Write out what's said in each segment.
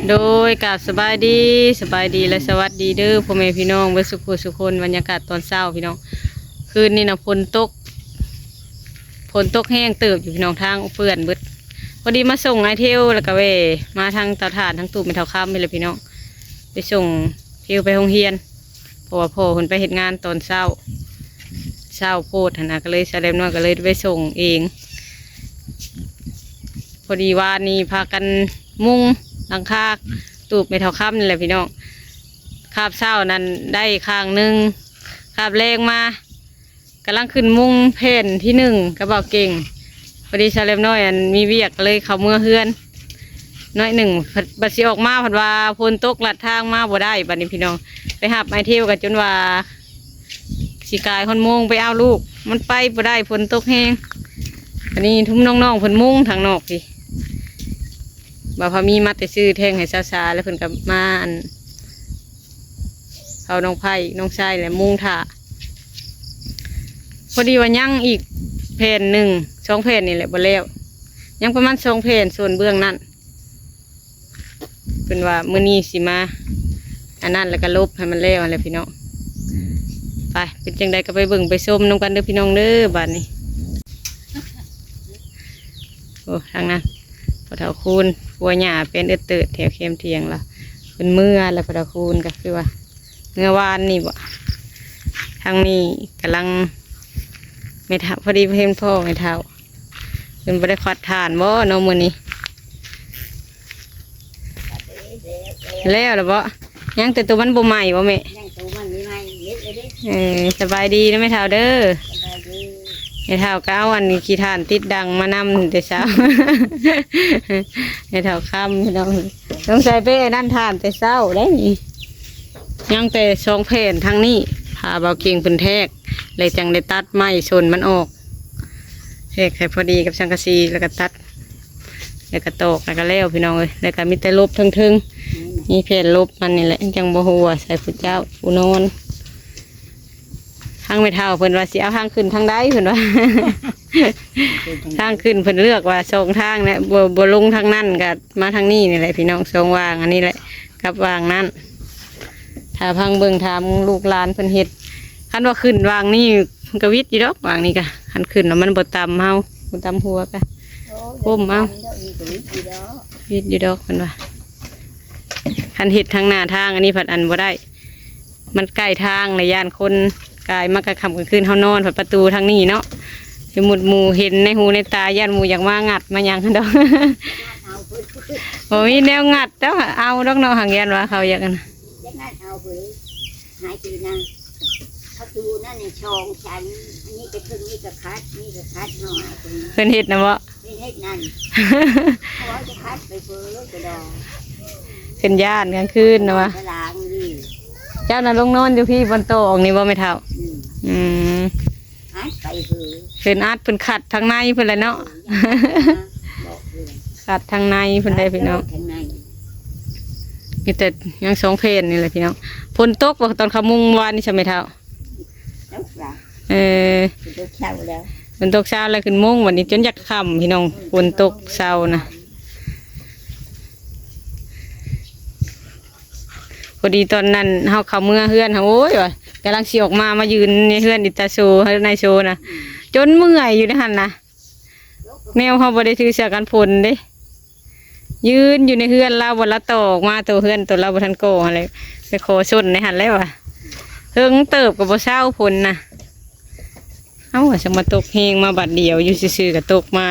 ໂດຍ ກາບສະບາຍດີ ສະບາຍດີ ແລະ ສະຫວັດດີເດີພໍ່ແມ່ພີ່ນ້ອງເບິດສຸຂູສຸຄົນ. ບັນຍາກາດຕອນເຊົ້າພີ່ນ້ອງ ຄືນນີ້ນະຝົນຕົກ ຝົນຕົກແຮງເຕີບຢູ່ພີ່ນ້ອງ ທາງເປື້ອນເບິດ. ພໍດີມາສົ່ງອ້າຍເທວ ແລ້ວກະແວ່ມາທາງເຕົາຖ່ານ ທາງຕູບແມ່ເຖົ້າຄຳນີ້ແຫຼະພີ່ນ້ອງ ໄປສົ່ງເທວໄປໂຮງຮຽນ ເພາະວ່າພໍ່ເພິ່ນໄປເຮັດງານຕອນເຊົ້າ ເຊົ້າໂພດຫັ້ນນະ ກໍເລີຍສາວແຫຼມນ້ອຍກໍເລີຍໄປສົ່ງເອງ. ພໍດີວານນີ້ພາກັນມຸງຫຼັງຄາຕູບແມ່ເຖົ້າຄຳນີ້ແຫຼະພີ່ນ້ອງ. ຄາບເຊົ້ານັ້ນໄດ້ຂ້າງໜຶ່ງ ຄາບແລງມາ ກຳລັງຂຶ້ນມຸງແຜ່ນທີໜຶ່ງກັບບ່າວເກັ່ງ. ພໍດີສາວແຫຼມນ້ອຍ ອັນ ມີວຽກ ກໍເລີຍເຂົ້າເມືອເຮືອນໜ້ອຍໜຶ່ງ. ບັດ ບັດຊິອອກມາ ພັດວ່າຝົນຕົກລັດທາງມາບໍ່ໄດ້. ບັດນີ້ພີ່ນ້ອງ ໄປຮັບອ້າຍເທວ ກໍຈົນວ່າຊິກາຍຮອດໂມງໄປເອົາລູກ ມັນໄປບໍ່ໄດ້ ຝົນຕົກແຮງ. ອັນນີ້ທຸມນ້ອງໆເພິ່ນມຸງທາງນອກພີ້ ບ່າວພາມີມາແຕ່ຊື້ແທ່ງໃຫ້ສາວສາ ແລ້ວເພິ່ນກໍມາ ອັນ ເອົານ້ອງໄຜ່ ນ້ອງຊາຍ ແລະ ມຸງຖ້າ. ພໍດີວ່າຍັງອີກແຜ່ນໜຶ່ງ ສອງແຜ່ນນີ້ແຫຼະບໍ່ແລ້ວ ຍັງປະມານສອງແຜ່ນ ສ່ວນເບື້ອງນັ້ນ ເພິ່ນວ່າມື້ນີ້ຊິມາ ອັນນັ້ນ ແລ້ວກໍລົບໃຫ້ມັນແລ້ວຫັ້ນແຫຼະພີ່ນ້ອງ. ໄປ ເປັນຈັ່ງໃດກໍໄປເບິ່ງໄປຊົມນຳກັນເດີພີ່ນ້ອງເດີ. ບາດນີ້ ໂອ້ ທາງນັ້ນ ພໍ່ເຖົ້າຄູນ ຄົວຫຍ້າເປັນເອິດເຕີດແຖວແຄມຖຽງລະ ເພິ່ນເມືອລະ ພໍ່ເຖົ້າຄູນກໍຄືວ່າ ເມື່ອວານນີ້ບໍ? ທາງນີ້ກຳລັງ ແມ່ເຖົ້າ ພໍດີເຫັນພໍ່ແມ່ເຖົ້າ ເພິ່ນບໍ່ໄດ້ຄວັດຖ່ານບໍເນາະມື້ນີ້? ແລ້ວລະບໍ? ຍັງແຕ່ໂຕມັນບໍ່ໄໝ້ບໍແມ່? ຍັງໂຕມັນບໍ່ໄໝ້ ເຮັດແລ້ວເດ້. ເອີ ສະບາຍດີນະແມ່ເຖົ້າເດີ. ສະບາຍດີ. ແມ່ເຖົ້າກໍເອົາອັນຂີ້ຖ່ານຕິດດັງມານຳແຕ່ເຊົ້າ ແມ່ເຖົ້າຄຳພີ່ນ້ອງ ສົງໄສໄປອັນນັ້ນຖ່ານແຕ່ເຊົ້າໄດ໋ນີ້. ຍັງແຕ່ສອງແຜ່ນທາງນີ້ ຖ້າບ່າວເກັ່ງເພິ່ນແທກ ແລ້ວຈັ່ງໄດ້ຕັດໄມ້ສົ້ນມັນອອກ ແທກໃຫ້ພໍດີກັບສັງກະສີ ແລ້ວກໍຕັດ ແລ້ວກໍຕອກ ແລ້ວກໍແລ້ວພີ່ນ້ອງເອີຍ. ແລ້ວກໍມີແຕ່ລົບເທິງໆ ອືມ ມີແຜ່ນລົບມັນນີ້ແຫຼະ ຍັງບໍ່ຮູ້ວ່າໃສຜູ້ເຈົ້າຜູ້ນອນ. ທາງແມ່ເຖົ້າເພິ່ນວ່າຊິເອົາທາງຂຶ້ນທາງໃດ ເພິ່ນວ່າ ທາງຂຶ້ນເພິ່ນເລືອກວ່າສອງທາງແຫຼະ ບໍ່ ບໍ່ລົງທາງນັ້ນກໍມາທາງນີ້ນີ້ແຫຼະພີ່ນ້ອງ ສອງຫວ່າງອັນນີ້ແຫຼະກັບຫວ່າງນັ້ນ. ຖ້າຟັງເບິ່ງຖາມລູກຫຼານເພິ່ນເຮັດ ຄັນວ່າຂຶ້ນຫວ່າງນີ້ກໍວິດຢູ່ດອກ ຫວ່າງນີ້ກໍ ຄັນຂຶ້ນແລ້ວມັນບໍ່ຕຳເຮົາ ບໍ່ຕຳຫົວກໍ ໂອ້ຍ ກົ້ມເອົາ ດຽວນີ້ກໍວິດຢູ່ດອກ ວິດຢູ່ດອກເພິ່ນວ່າ. ຄັນເຮັດທາງໜ້າທາງ ອັນນີ້ພັດອັນບໍ່ໄດ້ ມັນໃກ້ທາງ ແລະ ຢ້ານຄົນກາຍມາກາງຄ່ຳກາງຄືນ ເຮົານອນພັດປະຕູທາງນີ້ເນາະ ສົມມຸດໝູ່ເຫັນໃນຫູໃນຕາ ຢ້ານໝູ່ຢາກມາງັດມາຫຍັງຫັ້ນດອກ ບໍ່ມີແນວງັດ ເຈົ້າເອົາດອກເນາະ ຫາກຢ້ານວ່າເຂົາຢາກອັນ ຈັ່ງນັ້ນເອົາເວີຍ ຫາຍຕີນາ ເຂົາຢູ່ນັ້ນນີ້ຊ່ອງສັນ ອັນນີ້ແຕ່ເທິງນີ້ກໍຂັດ ນີ້ກໍຂັດ ເຮົາຫາຍຕີນ ເພິ່ນເຮັດນະບໍ? ເຮັດ ເຮັດນັ້ນ ເຂົາວ່າຈະຂັດໄປເວີຍກໍດອກ ເພິ່ນຢ້ານກາງຄືນນະວ່າ ສະຫຼາງນີ້ ເຈົ້ານະລົງນອນຢູ່ພີ້ ບ່ອນໂຕອອກນີ້ບໍ່ແມ່ເຖົ້າ? ອືມ ອືມ ອັດໄປເວີຍ ເພິ່ນອັດ ເພິ່ນຂັດທາງໃນເພິ່ນແຫຼະເນາະ ເອີ ຢາກມາບອກເພິ່ນ ຂັດທາງໃນເພິ່ນໄດ໋ພີ່ນ້ອງ ທາງໃນ ມີແຕ່ຍັງສອງແຜ່ນນີ້ແຫຼະພີ່ນ້ອງ. ຝົນຕົກບໍ່ຕອນເຂົາມຸງວານນີ້ຊະແມ່ເຖົ້າ? ຕົກລະ ເອີ ຝົນຕົກເຊົ້າແລ້ວ ຝົນຕົກເຊົ້າແລ້ວຂຶ້ນມຸງ ບັດນີ້ຈົນຢາກຄ່ຳພີ່ນ້ອງ ຝົນຕົກເຊົ້ານະ. ພໍດີຕອນນັ້ນເຮົາເຂົ້າເມືອເຮືອນ ໂອ້ຍ ວ່າກຳລັງຊິອອກມາ ມາຢືນໃນເຮືອນອີຕາໂຊ ນາຍໂຊນະ ຈົນເມື່ອຍຢູ່ໃນຫັ້ນນະ. ແນວເຮົາບໍ່ໄດ້ຖືເສື້ອກັນຝົນເດ້ ຢືນຢູ່ໃນເຮືອນລາວ ບໍ່ລາວຕໍ່ອອກມາ ໂຕເຮືອນໂຕລາວບໍ່ທັນກໍ່ຫັ້ນແຫຼະ ໄປຂໍຊົນໃນຫັ້ນແຫຼະວ່າ ເຖິງເຕີບກໍບໍ່ເຊົາຝົນນະ. ເອົ້າ ວ່າຊິມາຕົກແຮງມາບາດດຽວ ຢູ່ຊື່ໆກໍຕົກມາ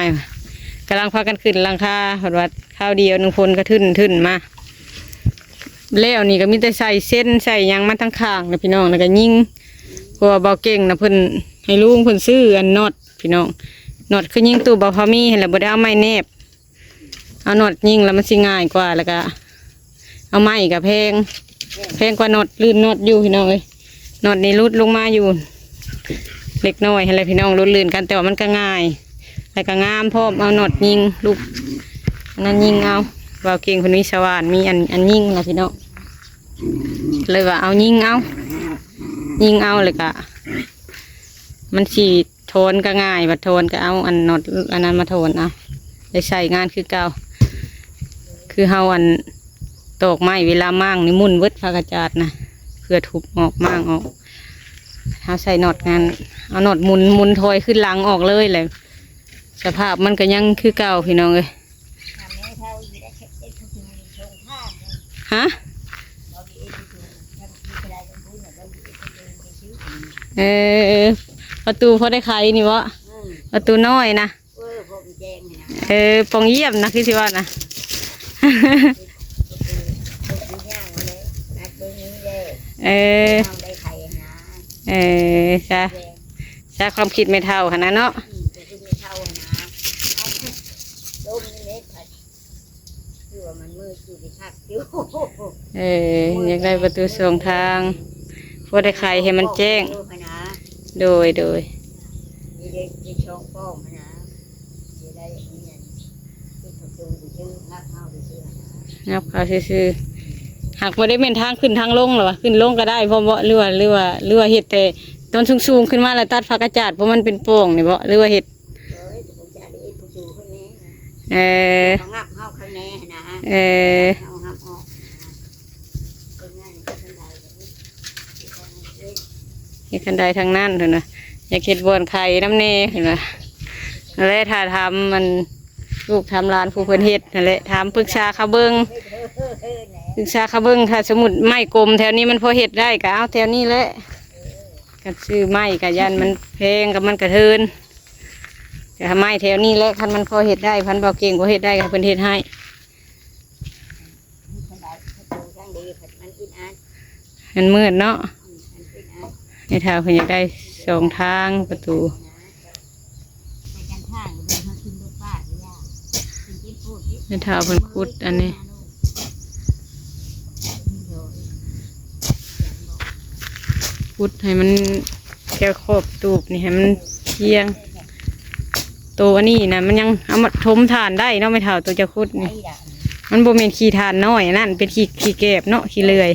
ກຳລັງພາກັນຂຶ້ນຫຼັງຄາ ເພິ່ນວ່າຄາວດຽວໜຶ່ງຝົນກະທຶ່ນໆມາ. ແລ້ວນີ້ກໍມີແຕ່ໃສ່ເຊັນໃສ່ຫຍັງມາທາງຂ້າງນະພີ່ນ້ອງ ແລ້ວກໍຍິງ ເພາະວ່າບ່າວເກັ່ງນະ ເພິ່ນໃຫ້ລຸງເພິ່ນຊື້ອັນນັອດ ພີ່ນ້ອງ ນັອດຄືຍິງຕູ້ບ່າວພາມີຫັ້ນແຫຼະ ບໍ່ໄດ້ເອົາໄມ້ແນບ ເອົານັອດຍິງແລ້ວມັນຊິງ່າຍກວ່າ ແລ້ວກະເອົາໄມ້ກະແພງ ແພງກວ່ານັອດ ລື່ນນັອດຢູ່ພີ່ນ້ອງເອີຍ. ນັອດນີ້ຫຼຸດລົງມາຢູ່ເລັກນ້ອຍຫັ້ນແຫຼະພີ່ນ້ອງ ຫຼຸດລື່ນກັນ ແຕ່ວ່າມັນກະງ່າຍ ແລ້ວກະງາມພ້ອມ ເອົານັອດຍິງລູກອັນນັ້ນຍິງເອົາ ບ່າວເກັ່ງເພິ່ນມີສະຫວ່ານ ມີອັນ ອັນຍິງນະພີ່ນ້ອງ ເລີຍວ່າເອົາຍິງເອົາ ຍິງເອົາ ແລ້ວກະມັນຊິ ຖອນກໍງ່າຍ ບັດຖອນກໍເອົາອັນນັອດອັນນັ້ນມາຖອນເອົາ ໄດ້ໃຊ້ງານຄືເກົ່າ ຄືເຮົາອັນ ຕອກໄມ້ ເວລາມ້າງນີ້ໝຸ່ນເບິດ ຜັກກະຈາດນະ ເພື່ອທຸບອອກ ມ້າງອອກ. ເຮົາໃສ່ນັອດນັ້ນ ເອົານັອດໝຸນ ໝຸນຖອຍຂຶ້ນຫຼັງອອກເລີຍແຫຼະ. ສະພາບມັນກໍຍັງຄືເກົ່າພີ່ນ້ອງເອີຍ. ຮະ? ເອີ ປະຕູພໍໄດ້ໄຂນີ້ບໍ? ປະຕູນ້ອຍນະ. ເອີ ປ່ອງຢ້ຽມນະ ຄືຊິເວົ້ານະ. ເອີ ເອີ ຊະ ຊະຄວາມຄິດແມ່ເຖົ້າຫັ້ນນະເນາະ. ເອີ ຢາກໄດ້ປະຕູສອງທາງ ພໍໄດ້ໄຂໃຫ້ມັນແຈ້ງ. ໂດຍ ໂດຍ. ນັບເອົາຊື່ໆ ຫາກບໍ່ໄດ້ແມ່ນທາງຂຶ້ນທາງລົງລະວະ ຂຶ້ນລົງກໍໄດ້ພ້ອມບໍ ຫຼືວ່າ ຫຼືວ່າ ຫຼືວ່າເຮັດແຕ່ຕອນສູງໆຂຶ້ນມາ ແລ້ວຕັດຜັກກະຈາດ ເພາະມັນເປັນປ່ອງນີ້ບໍ ຫຼືວ່າເຮັດ ເອີ ເອີ ເຮັດຄັນໄດທາງນັ້ນເພິ່ນວ່າ ຢາກເຮັດບ່ອນໄຂ່ນຳແດ່ເພິ່ນວ່າ. ນັ້ນແຫຼະ ຖ້າຖາມອັນລູກຖາມຫຼານຜູ້ເພິ່ນເຮັດນັ້ນແຫຼະ ຖາມປຶກສາເຂົາເບິ່ງ ປຶກສາເຂົາເບິ່ງ. ຖ້າສົມມຸດໄມ້ກົມແຖວນີ້ມັນພໍເຮັດໄດ້ ກໍເອົາແຖວນີ້ແຫຼະ. ຄັນຊື້ໄມ້ກໍຢ້ານມັນແພງ ກໍມັນກະເທີນ. ແຕ່ຖ້າໄມ້ແຖວນີ້ແຫຼະ ຄັນມັນພໍເຮັດໄດ້ ຄັນບໍ່ເກັ່ງພໍເຮັດໄດ້ ກໍໃຫ້ເພິ່ນເຮັດໃຫ້. ມັນມືດເນາະ. ແມ່ເຖົ້າເພິ່ນຢາກໄດ້ສອງທາງປະຕູ. ແມ່ເຖົ້າເພິ່ນຂຸດອັນນີ້ ຂຸດໃຫ້ມັນແຄວຂອບຕູບນີ້ໃຫ້ມັນພຽງ. ໂຕອັນນີ້ນະ ມັນຍັງເອົາມາຖົມຖ່ານໄດ້ເນາະແມ່ເຖົ້າ ໂຕເຈົ້າຂຸດນີ້. ມັນບໍ່ແມ່ນຂີ້ຖ່ານນ້ອຍ ອັນນັ້ນເປັນຂີ້ ຂີ້ແກບເນາະ ຂີ້ເລື່ອຍ.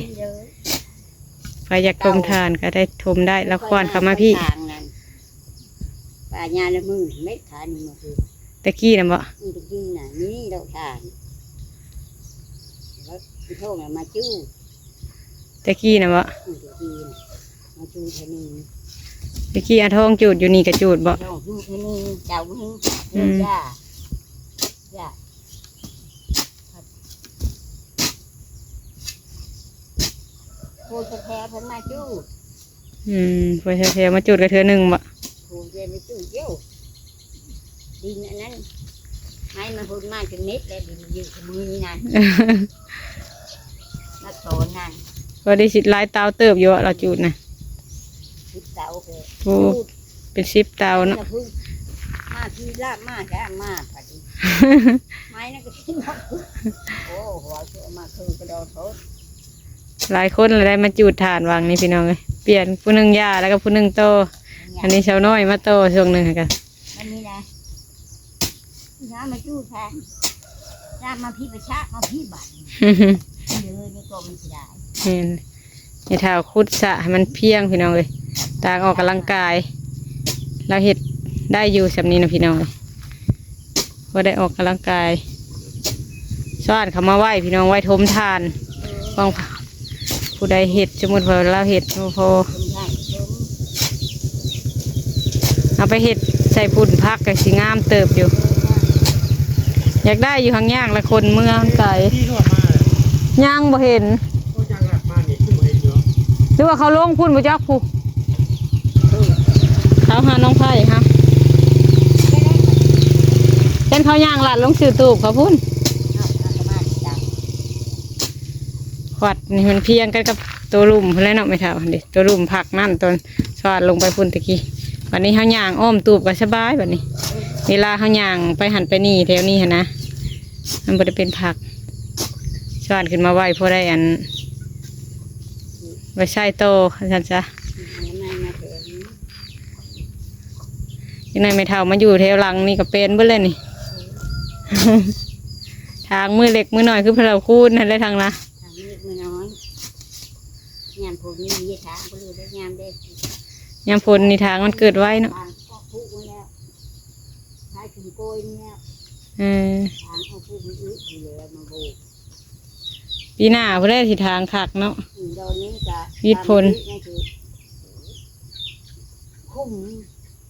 ໃຜຢາກຖົມຖ່ານກໍໄດ້ຖົມໄດ້ ລາວຄວານເຂົ້າມາພີ້. ປ່າຫຍ້າລະມືນເມັດຂານີ້ມາຄື ແຕ່ກີ້ນະບໍ? ອື ແຕ່ກີ້ນະ ນີ້ດອກຖ່ານ ແລ້ວຊິໂທນະມາຈູດ ແຕ່ກີ້ນະບໍ? ອື ແຕ່ກີ້ນະ ມາຈູດເທື່ອໜຶ່ງ. ແຕ່ກີ້ອາທອງຈູດຢູ່ນີ້ກະຈູດບໍ? ອາທອງຈູດເທື່ອໜຶ່ງ ເຈົ້າໜຶ່ງ ອືມ ເດີຈ້າ ຈ້າ ໂພດແທ້ໆເພິ່ນມາຈູດ. ອືມ ພວກແຖວໆມາຈູດກະເທື່ອໜຶ່ງບໍ? ໂພດແທ້ມາຈູດຢູ່ ດິນອັນນັ້ນ ໄມ້ມາພຸ້ນມາຈົນເມັດແລ້ວ ດິນຢູ່ມື້ນີ້ນະ ມາສອນນັ້ນ. ພໍໄດ້ສິຫຼາຍເຕົາເຕີບຢູ່ລາວຈູດນະ ສິບເຕົາ. ໂອ້ ເປັນສິບເຕົາເນາະ ມາພີ້ລາບມາແທ້ມາ ໄມ້ນັ້ນກໍ ໂອ້ ຫົວເສືອມາຄືກະດອນໂພດ. ຫຼາຍຄົນລະໄດ້ມາຈູດຖ່ານຫວ່າງນີ້ພີ່ນ້ອງເອີຍ ປ່ຽນຜູ້ໜຶ່ງຢ່າ ແລ້ວກໍຜູ້ໜຶ່ງຕໍ່. ອັນນີ້ຊາວນ້ອຍມາຕໍ່ຊ່ວງໜຶ່ງຫັ້ນກະ ອັນນີ້ນະ ຢ່າມາຈູດແທ້ ຢ່າມາພີ້ປະຊະ ມາພີ້ບາດນີ້ ເອີ ນີ້ກໍມັນຊິໄດ້ ແມ່ນ. ແມ່ເຖົ້າຂຸດສະໃຫ້ມັນພຽງພີ່ນ້ອງເອີຍ ຕ່າງອອກກຳລັງກາຍ ລາວເຮັດໄດ້ຢູ່ສ່ຳນີ້ນະພີ່ນ້ອງເອີຍ ພໍໄດ້ອອກກຳລັງກາຍ. ຊາວບ້ານເຂົາມາໄວ້ພີ່ນ້ອງ ໄວ້ຖົມຖ່ານ ຂອງຜູ້ໃດເຮັດ ສົມມຸດວ່າລາວເຮັດບໍ່ພໍ ເອົາໄປເຮັດໃສ່ຝຸ່ນຜັກກໍຊິງາມເຕີບຢູ່. ຢາກໄດ້ຢູ່ ຫາກຍາກລະຄົນເມືອງໄກ. ຍັງບໍ່ເຫັນ ຫຼືວ່າເຂົາລົງພຸ້ນບໍ່ຈັກ ຜູ້ ເຂົາຫານ້ອງໄຜ່ຫັ້ນ ເຫັນເຂົາຍ່າງລັດລົງຊື່ຕູບເຂົາພຸ້ນ. ວັດນີ້ມັນພຽງກັນກັບໂຕລຸ່ມພຸ້ນແຫຼະເນາະແມ່ເຖົ້າ ເດ້ ໂຕລຸ່ມຜັກນັ້ນ ຕອນສະຫວັດລົງໄປພຸ້ນຕະກີ້. ບັດນີ້ເຮົາຍ່າງອ້ອມຕູບກໍສະບາຍ ບັດນີ້ເວລາເຮົາຍ່າງໄປຫັ້ນໄປນີ້ແຖວນີ້ຫັ້ນນະ ມັນບໍ່ໄດ້ເປັນຜັກ. ສະຫວັດຂຶ້ນມາໄວ້ ພໍໄດ້ອັນ ໄວ້ໃຊ້ຕໍ່ ວ່າຊັ້ນຊະ. ຈັກໜ້ອຍແມ່ເຖົ້າມາຢູ່ແຖວຫຼັງນີ້ກໍເປັນເບິດແລ້ວນີ້ ທາງມືເລັກມືນ້ອຍ ຄືພະລາວຄູນຫັ້ນແຫຼະທາງນະ ທາງເລັກມືນ້ອຍ. ຍາມຝົນນີ້ມີທາງບໍ່ຮູ້ໄດ້ຍາມໃດ ຍາມຝົນນີ້ທາງມັນເກີດໄວເນາະ ທາງອອກພູນີ້ແຫຼະ ທາງຂຶ້ນໂກຍນີ້ແຫຼະ ເອີ ທາງອອກພູນີ້ອຶນີ້ແຫຼະ ມາໂບກ. ປີໜ້າພຸ້ນແຫຼະຊິຖາງຄັກເນາະ. ອືມ ດອນນີ້ກະ ມີຜົນ ຕາມນີ້ຄື ຄຸມ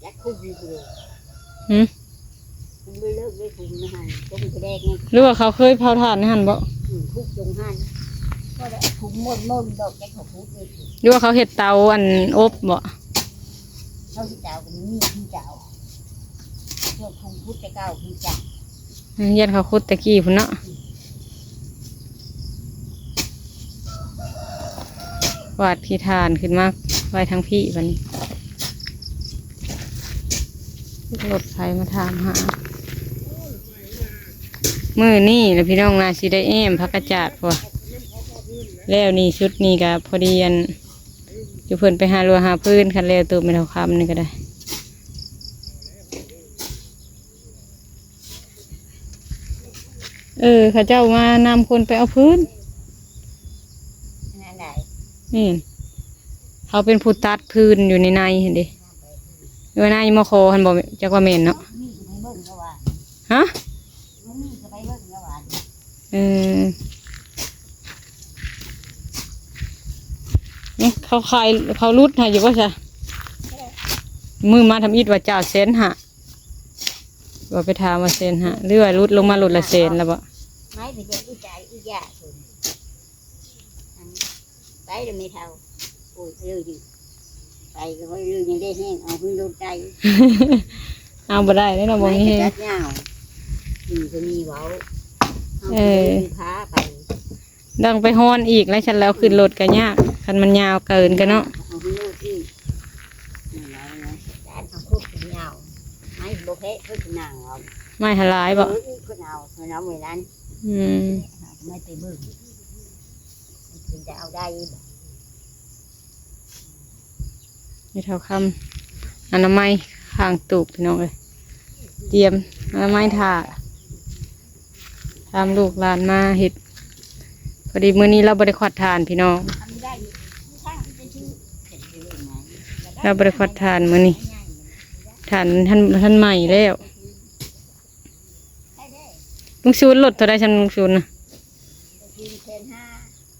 ຈັກຄຸມຢູ່ພຸ້ນເດ. ຫື? ຄຸມໄດ້ເລີກໄດ້ຄຸມນະຫັ້ນ ຕົ້ມກະແດກນີ້ ຫຼືວ່າເຂົາເຄີຍເຜົາຖ່ານໃນຫັ້ນບໍ? ອືມ ຄຸມຕົງຫັ້ນ ບໍ່ໄດ້ຄຸມໝົດໆ ດອກ ຈັກເຂົາຂຸດເລີຍ ຫຼືວ່າເຂົາເຮັດເຕົາອັນອົບບໍ? ເຂົາເຮັດເຕົາກໍມີຄືເຈົ້າ ເຈົ້າຄົງຂຸດແຕ່ເກົ່າຄືເຈົ້າ. ອືມ ຢ້ານເຂົາຂຸດແຕ່ກີ້ພຸ້ນເນາະ. ກວາດຂີ້ຖ່ານຂຶ້ນມາໄວ້ທາງພີ້ບັດນີ້ ລົດໄຖມາຖາມຫາ. ມື້ນີ້ລະພີ່ນ້ອງ ໜ້າຊິໄດ້ແອ້ມຜັກກະຈາດ ເພາະວ່າແລ້ວນີ້ ຊຸດນີ້ກະພໍດີອັນ ຢູ່ເພິ່ນໄປຫາຫຼົວຫາຟືນ ຄັນແລ້ວໂຕແມ່ເຖົ້າຄຳນີ້ກໍໄດ້. ເອີ ເຂົາເຈົ້າມານຳຄົນໄປເອົາຟືນ ອັນນັ້ນໃດ? ນີ້ ເຂົາເປັນຜູ້ຕັດຟືນຢູ່ໃນໃນຫັ້ນເດ ຢູ່ໃນມະຄໍຫັ້ນບໍ? ຈັກວ່າແມ່ນເນາະ. ມີໄປເບິ່ງແລ້ວວ່າ ຮະ? ມີກໍໄປເບິ່ງແລ້ວວ່າ ເອີ ນີ້ເຂົາຂາຍ ເຂົາຫຼຸດໃຫ້ຢູ່ບໍ່ຊະ? ມື້ມາທຳອິດວ່າຈ່າຍແສນຫ້າ ວ່າໄປຖາມວ່າແສນຫ້າ ຫຼືວ່າຫຼຸດລົງມາລົດລະແສນແລ້ວບໍ? ໄມ້ໄປເຮັດອີກໃດອີກຢ່າງ ໄປແລ້ວແມ່ເຖົ້າ ໂອ້ຍ ເອີ ໄປກໍບໍ່ໄດ້ ຍັງໄດ້ແຮງ ເອົາຂຶ້ນລົດໄດ້ ເອົາບໍ່ໄດ້ເດ້ເນາະ ບໍ່ມີແຮງ ໄມ້ກໍຕັດຍາວ ອືມ ກໍມີເວົ້າ ເອີ ເອົາໄປ ພາໄປ ຕ້ອງໄປຮ້ອນອີກແລ້ວ ຊັ້ນແລ້ວຂຶ້ນລົດກໍຍາກ ຄັນມັນຍາວເກີນກໍເນາະ ເອົາຂຶ້ນລົດອີກ ນັ້ນແຫຼະ ເອົາຄຸດຍາວ ໄມ້ບໍ່ແພະ ເພິ່ນນາງເອົາ ໄມ້ຫາຫຼາຍບໍ? ເອີ ເພິ່ນເອົາ ເພິ່ນເອົາໄວ້ນັ້ນ ອືມ ໄມ້ໄປເບິ່ງ ເພິ່ນຈະເອົາໄດ້ບໍ? ແມ່ເຖົ້າຄຳ ອະນາໄມຂ້າງຕູບ ພີ່ນ້ອງເອີຍ ຕຽມອະນາໄມຖ້າ ຕາມລູກຫຼານມາເຮັດ. ພໍດີມື້ນີ້ລາວບໍ່ໄດ້ຄວັດຖ່ານ ພີ່ນ້ອງ ລາວບໍ່ໄດ້ຄວັດຖ່ານມື້ນີ້ ຖ່ານ ທ່ານ ທ່ານໃໝ່ແລ້ວ. ລຸງຊູນ ລົດເທົ່າໃດຊັ້ນ ລຸງຊູນນະ? ແສນຫ້າ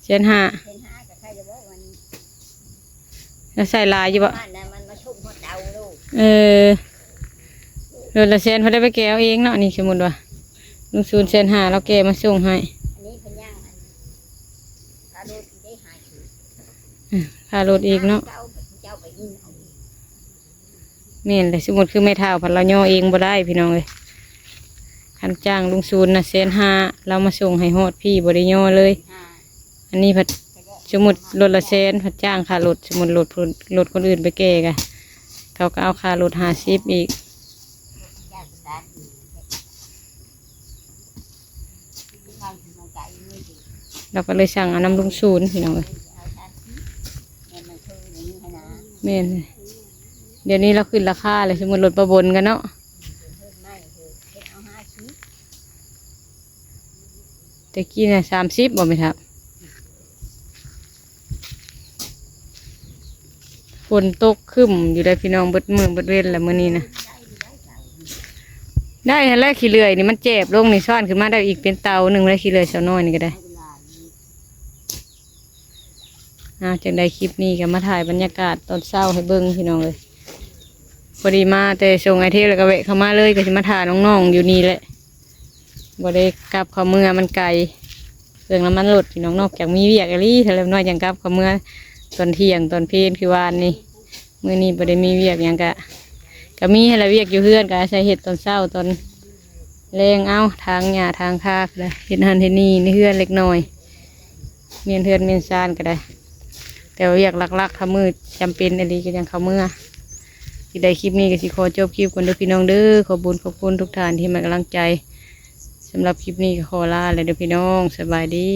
ແສນຫ້າ ແສນຫ້າກໍໃຊ້ຢູ່ບໍ່ ມັນ ແລ້ວໃຊ້ຫຼາຍຢູ່ບໍ່? ມັນນະ ມັນມາຊົມຮອດເຕົາໂລດ ເອີ ລົດລະແສນ ເພິ່ນໄດ້ໄປແກ່ເອົາເອງເນາະ. ນີ້ສົມມຸດວ່າລຸງສູນແສນຫ້າ ລາວແກ່ມາສົ່ງໃຫ້ ອັນນີ້ເພິ່ນຍ່າງ ອັນ ຄ່າລົດໄດ້ຫ້າສິບ ອືມ ຄ່າລົດອີກເນາະ ເຈົ້າ ເຈົ້າໄປຍື່ນເອົາ. ແມ່ນແຫຼະ ສົມມຸດຄືແມ່ເຖົ້າພັດລາວຍໍເອງບໍ່ໄດ້ ພີ່ນ້ອງເອີຍ. ຄັນຈ້າງລຸງສູນນະແສນຫ້າ ລາວມາສົ່ງໃຫ້ຮອດພີ້ ບໍ່ໄດ້ຍໍເລີຍ. ອັນນີ້ພັດ ສົມມຸດລົດລະແສນ ພັດຈ້າງຄ່າລົດ ສົມມຸດລົດ ລົດຄົນອື່ນໄປແກ່ກະ ເຂົາກໍເອົາຄ່າລົດຫ້າສິບອີກ. ລາວກໍເລີຍສັ່ງເອົານຳລຸງສູນ ພີ່ນ້ອງເອີຍ. ແມ່ນ ດຽວນີ້ລາວຂຶ້ນລາຄາແລ້ວ ສົມມຸດລົດປ້າບົນກັນເນາະ ແຕ່ກີ້ນະ ສາມສິບ ບໍ່ແມ່ນທັບ? ຝົນຕົກຄຶ້ມຢູ່ເດ້ພີ່ນ້ອງ ເບິດມື້ເບິດເວັນລະມື້ນີ້ນະ. ໄດ້ຫັ້ນແຫຼະ ຂີ້ເລື່ອຍນີ້ມັນແຈບລົງນີ້ ຊ້ອນຂຶ້ນມາໄດ້ອີກເປັນເຕົາໜຶ່ງແລ້ວ ຂີ້ເລື່ອຍສາວນ້ອຍນີ້ກໍໄດ້. ອ່າ ຈັ່ງໃດຄລິບນີ້ກໍມາຖ່າຍບັນຍາກາດຕອນເຊົ້າໃຫ້ເບິ່ງ ພີ່ນ້ອງເອີຍ. ພໍດີມາແຕ່ສົ່ງໄອເທວ ແລ້ວກໍແວະເຂົ້າມາເລີຍ ກໍຊິມາຖ້ານ້ອງໆຢູ່ນີ້ແຫຼະ. ບໍ່ໄດ້ກັບເຂົ້າເມືອ ມັນໄກ ເຄື່ອງນ້ຳມັນລົດ ພີ່ນ້ອງ. ນອກຈາກມີວຽກອີ່ຫຼີ ຖ້າເລັກນ້ອຍຈັ່ງກັບເຂົ້າເມືອຕອນທ່ຽງຕອນເພນຄືວານນີ້. ມື້ນີ້ບໍ່ໄດ້ມີວຽກຫຍັງ ກະ ກະມີຫັ້ນລະ ວຽກຢູ່ເຮືອນ ກະອາໄສເຮັດຕອນເຊົ້າຕອນແລງ ເອົາ ຖາງຫຍ້າຖາງຄາ ເຮັດຫັ້ນເຮັດນີ້ໃນເຮືອນເລັກນ້ອຍ ແມ່ນເຮືອນແມ່ນຊານກໍໄດ້. ແຕ່ວ່າວຽກຫຼັກໆ ຖ້າມື້ຈຳເປັນອີ່ຫຼີກໍຍັງເຂົ້າເມືອ. ຈັ່ງໃດຄລິບນີ້ກໍຊິຂໍຈົບຄລິບກ່ອນເດີພີ່ນ້ອງເດີ. ຂອບບຸນຂອບຄຸນທຸກທ່ານທີ່ໃຫ້ກຳລັງໃຈ. ສຳລັບຄລິບນີ້ກໍຂໍລາແລ້ວເດີພີ່ນ້ອງ. ສະບາຍດີ.